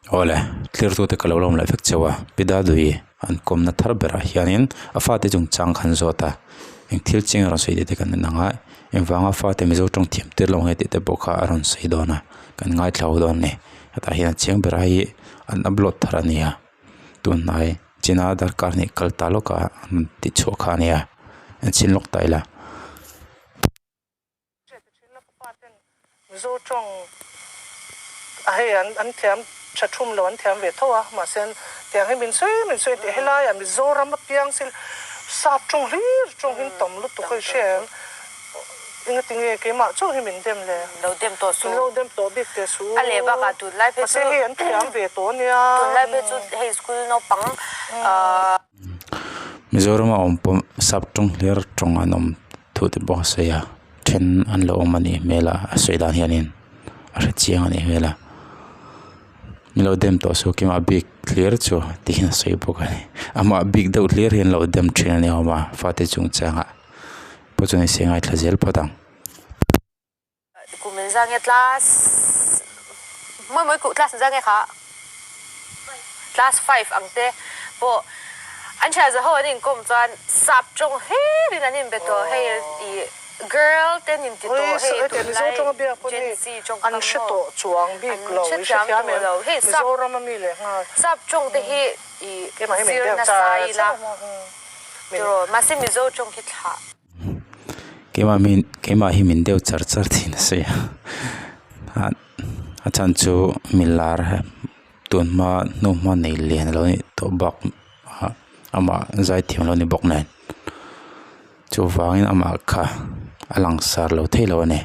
Awle, thlirtute ka lo lawm leh vek cheu a, Pi Dadui an kawmna thar berah hianin a fate chungchang khan zawt a, eng thil ching a rawn sawi tih te kan en ang a, engvanga fate Mizo tawng thiam tir lo nge tih te pawh kha a rawn sawi dawn a, kan ngaithla ho dawn a ni. Hetah hian a chiang berah hi an upload thar a ni a, tunhnai china darkar hnih kal ta lawk a an tih chhuah kha a ni a, en chhin lawk ta ila. Mizo tawng a hei an an thiam tha thum lo an thiam ve tho a mahse tiang hi min sawi min sawi tih helai ah Mizoram a piang sil sap tawng hlir tawng hi an tam lutuk a i hria em enga tinge keimah chauh hi min dem le lo dem tawh su lo dem tawh bik teh su a leh bakah tunlai phei chu mahse hei an thiam ve tawh ania tunlai phei chu hei school naupang ahh. Mizoram a awm pawh sap tawng hlir tawng an awm thu te pawh a sawi a then an lo awm a nih hmel a a sawi dan hianin a hre chiang a nih hmel a min lo dem tawh suh kima bik hlir chu ti hian a sawi bawk a ni amah bik deuh hlir hi an lo dem thin a ni awm a fate chungchangah pawh chuan i se ngaithla zel phawt ang. Kum in zang nge class mawi mawi ku class in zang nge kha class 5 ang te pawh an thian za ho an inkawm chuan sap tawng hlir in an inbe tawh hei i girl te an inti tawh hei tunlai Gen Z tawng an hre tawh chuang bik lo an hrethiam tawh lo hei sap sap tawng te hi i zir nasa ila tiraw mahse Mizo tawng hi thlah. Keimah min keimah hi min deuh char char thin a sawi a a chhan chu milar tun hma hnu hma nei lian alo nih tawh bak ah amah zaithiam alo ni bawk nen chuvangin amah kha a langsar lo thei lo a ni.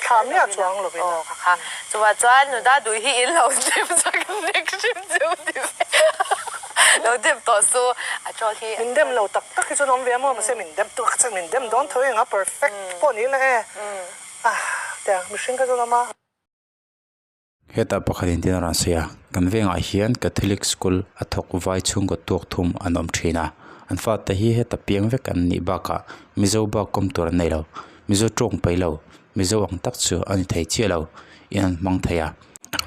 Thla miah chuang lo in a. Aw kha kha. Chuvah chuan nuda duh hi in lo dem sak nek hrim cheu ti ve. Lo dem tawh su a chawl hi. Min dem lo tak tak hi chuan awm ve a maw mahse min dem tur kha chuan min dem dawn tho eng a perfect pawh ni la e. Ah tiang mihring kha chuan awm a. Hetah pakhat in tin a rawn sawi a kan vengah hian Catholic school a thawk vai chhungkaw tuak thum an awm thin a an fate hi heta piang vek an nih bakah Mizo bak kawm tur an nei lo Mizo tawng paih lo Mizo ang tak chu a ni thei chiah lo in an hmang thei a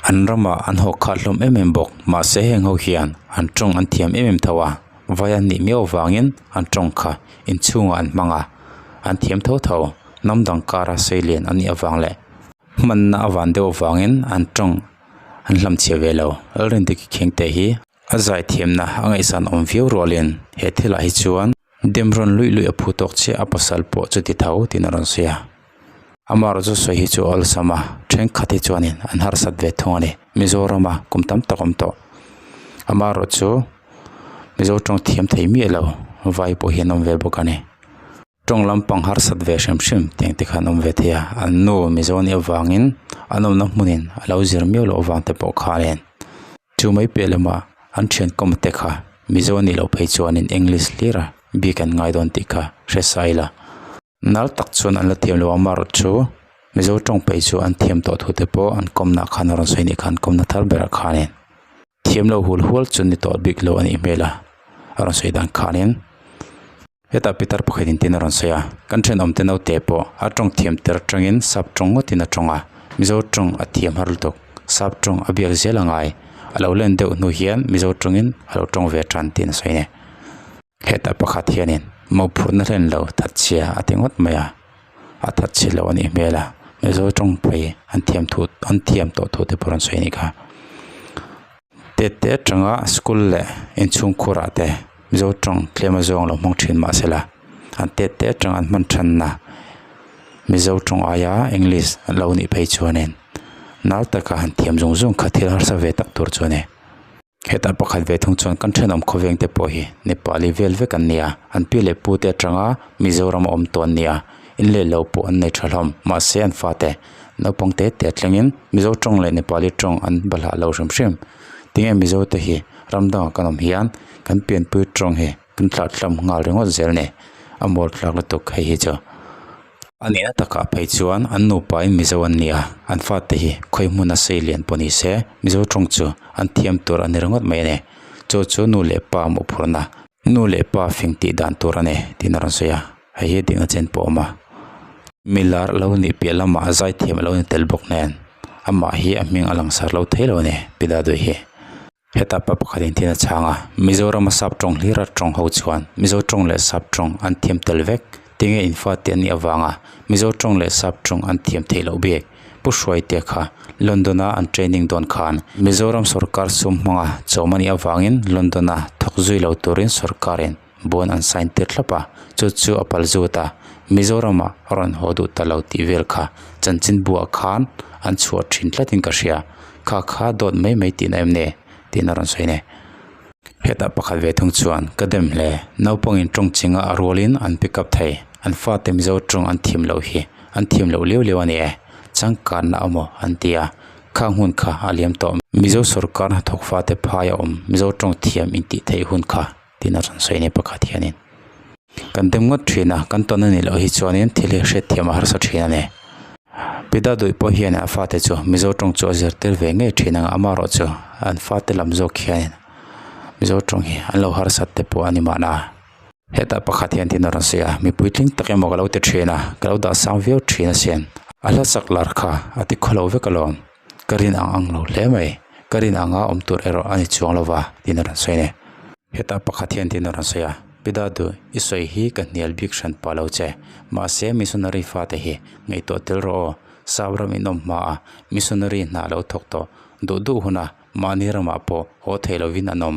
an ramah an haw khat hlawm em em bawk mahse heng ho hian an tawng an thiam em em tho a vai an nih miau avangin an tawng kha inchhungah an hmang a an thiam tho tho hnam dang kara sei lian an nih avang leh. Hmanna a van deuh avangin an tawng an hlamchhiah ve lo. Lalrindiki Khengte hi a zaithiamna a ngaihsan awm viau rualin he thilah hi chuan dem rawn luih luih a phu tawk chiah a pasal pawh chuti tho tiin a rawn sawi a. Amaherawhchu sawi hi chu a awlsam a, thenkhat hi chuanin an harsat ve thung a ni. Mizorama kum tam tak awm tawh. Amaherawhchu Mizo tawng thiam thei miah lo vai pawh hi an awm ve bawk a ni. Tawng lampang harsat ve hrim hrim tiang te khan awm ve thei a an nu Mizo nih avangin an awmna hmunin a lo zir miau loh avang te pawh khan en chu mai piah lamah an thian kawm te kha Mizo anih loh phei chuanin English hlir a bik an ngai dawn tih kha hre sai la nal tak chuan an la thiam lo a amaherawh chu Mizo tawng phei chu an thiam tawh thu te pawh an kawmna khan a rawn sawi anih khan kawmna thar berah khanin. Thiam lo hul hual chu ni tawh bik lo a nih hmel a a rawn sawi dan khanin hetah pitar pakhat in tin a rawn sawi a kan thenawm te naute pawh a tawng thiam tel atangin sap tawng ngawtin a tawng a mizo tawng a thiam har lutuk sap tawng a biak zel a ngai a lo len deuh hnu hian mizo tawngin a lo tawng ve tan tiin a sawi a ni hetah pakhat hianin mawhphurhna hlen lo thatchhia a ti ngawt mai a a thatchhe lo a nih hmel a mizo tawng phei an thiam thu an thiam tawh thu te pawh rawn sawi a nih kha tet te atanga school leh inchhungkhur ah te mizo tawng tlem a zawng lo hmang thin mahsela an tet te atanga an hman thanna mizo tawng aia english an lo nih phei chuanin nal taka han thiam zung zung kha thil harsa ve tak tur chu a ni. Hetah pakhat ve thung chuan kan thenawm khawveng te pawh hi Nepali vel vek an ni a an pi leh pu te atanga Mizoram a awm tawh an ni a in leh lo pawh an nei tha hlawm mahse an fate naupang te te thlengin Mizo tawng leh Nepali tawng an balhah lo hrim hrim tinge Mizo te hi ram dangah kan awm hian kan pianpui tawng hi kan thlah tlam nghal ringawt zel a ni a mawl thlak lutuk hei hi chu. A nihna takah phei chuan an nupa in Mizo an ni a, an fate hi khawi hmuna sei lian pawh ni se Mizo tawng chu an thiam tur a ni ringawt mai a ni. Chu chu nu leh pa mawhphurhna, nu leh pa fing tih dan tur a ni tiin a rawn sawi a, hei hi dikna chen pawh a awm a. Milar lo nih piah lamah zaithiam a lo ni tel bawk nen. Amah hi a hming a langsar lo thei lo a ni Pi Daduhi hi. Heta pa pakhat in thil a chhang a, Mizoram a sap tawng hlir a tawng ho chuan Mizo tawng leh sap tawng an thiam tel vek. Tinge in fate an nih avanga Mizo tawng leh sap tawng an thiam theih loh bik? Pu Hruaite kha London a an training dawn khan Mizoram sorkar sum hmanga chawm a nih avangin London a thawk zui lo turin sorkarin buan an sign tir thlap a, chu chu a pal zut a, Mizoram ah a rawn haw duh ta lo tih vel kha chanchin buah khan an chhuah thin tlatin ka hria, kha kha dawt mai mai tihna em ni? tiin a rawn sawi a ni. Hetah pakhat ve thung chuan ka dem hle, naupangin tawng chinga a rualin an pick up thei, an fate Mizo tawng an thiam loh hi an thiam loh liau liau a ni e, changkanna amaw an ti a, khang hun kha a liam tawh. Mizo sorkar hnathawk fate phai a awm Mizo tawng thiam intih theih hun kha tiin a rawn sawi a ni pakhat hianin. Kan dem ngawt thin a, kan tawn a nih loh hi chuanin thil hi hriatthiam a harsa thin a ni. Pita duih pawh hian a fate chu Mizo tawng chu a zirtir ve ngei thin ang a, amaherawh chu an fate lam zawk hianin Mizo tawng hi an lo harsat te pawh a ni mahna. Hetah pakhat hian tin a rawn sawi a, mipui tling tak emaw ka lo ti thin a, ka lo dah sang viau thin asin. A hla sak lar kha a ti khawlo vek alawm, ka rin ang ang lo hle mai, ka rin anga awm tur erawh a ni chuang lova tiin a rawn sawi a ni. Hetah pakhat hian tin a rawn sawi a, Pi Dadu, i sawi hi ka hnial bik hran pah lo che. Mahse, missionary fate hi ngaihtuah tel rawh aw. Sap ram in awm hma a, missionary hna lo thawk tawh. Duh duh huna mahni ramah pawh haw thei lovin an awm.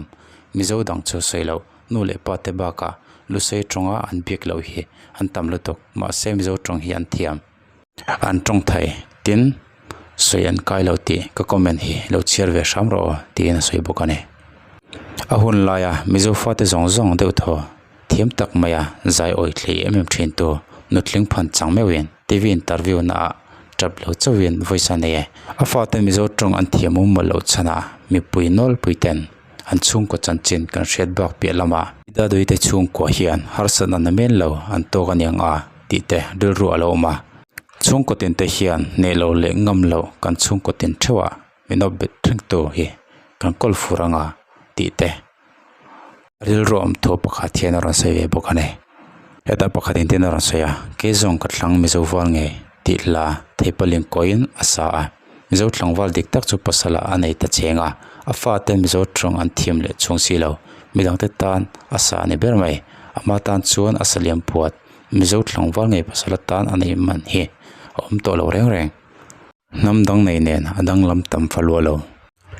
Mizo dang chu sawi loh, nu leh pa te bakah Lusei tawnga an biak loh hi an tam lutuk. Mahse, Mizo tawng hi an thiam. An tawng thei. Tin, sawi an kai lo tih ka comment hi lo chhiar ve hram rawh aw tiin a sawi bawk a ni. A hun laia Mizo fate zawng zawng deuh thaw thiam tak maia zai awi thlei em em thin tu nutling phan chang meuhin TV interview naah tap lo chauhin voice a nei e. A fate Mizo tawng an thiam awm mawlh loh chhanah mipui nawlpui ten an chhungkaw chanchin kan hriat bak piah lamah Daduite chhungkua hian harsatna na men lo an tawk a niang a. tih te rilru a lo awm a chhungkaw tin te hian hneh lo leh ngam lo kan chhungkaw tin theuh ah min awp bet reng tu hi kan kawl fur anga tih te rilru awm thu pakhat hian a rawn sawi ve bawk a ni hetah pakhat in tin a rawn sawi a keizawng ka thlang mizo val nge tih hla theipaling kawiin a sa a mizo tlangval dik tak chu pasal ah a nei ta cheng a a fate mizo tawng an thiam leh chhung si lo midang te tan a sa a ni ber mai ama tan chuan a sa liam puat. Mizo tlangval ngei pasal atan a neih man hi a awm tawh lo reng reng. Hnam dang nei nen a danglam tam fa luah lo.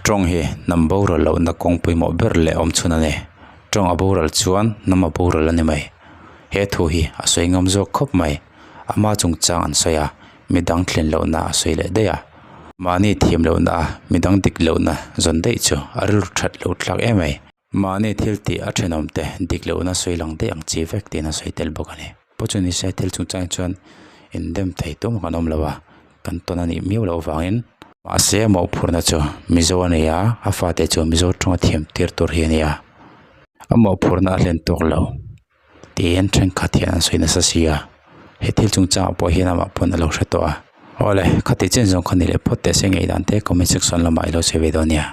Tawng hi hnam boral lohna kawng pawimawh ber leh awm chhun a ni. Tawng a boral chuan hnam a boral a ni mai. He thu hi a sawi ngam zawk khawp mai. Ama chungchang an sawi a, midang thlen lohna a sawi leh daih a. Mahni thiam lohna a midang dik lohna zawn daih chu a rilru that loh thlak em mai. Mahni thil tih a thenawm te dik lohna sawi lang daih ang chi vek tiin a sawi tel bawk a ni. Pawh chu nise thil chungchang chuan indem thei tum kan awm lo a, kan tawn a nih miau loh avangin. Mahse mawhphurhna chu Mizo a nei a, a fate chu Mizo tawnga thiam tir tur hi a ni a. A mawhphurhna a hlen tawk lo tiin thenkhat hian an sawi nasa si a, he thil chungchangah pawh hian amah pawn a lo hre tawh a. Awle, khati chen zawng kha ni leh phawt teh se ngei dan te comment section lamah i lo sawi ve dawn nia.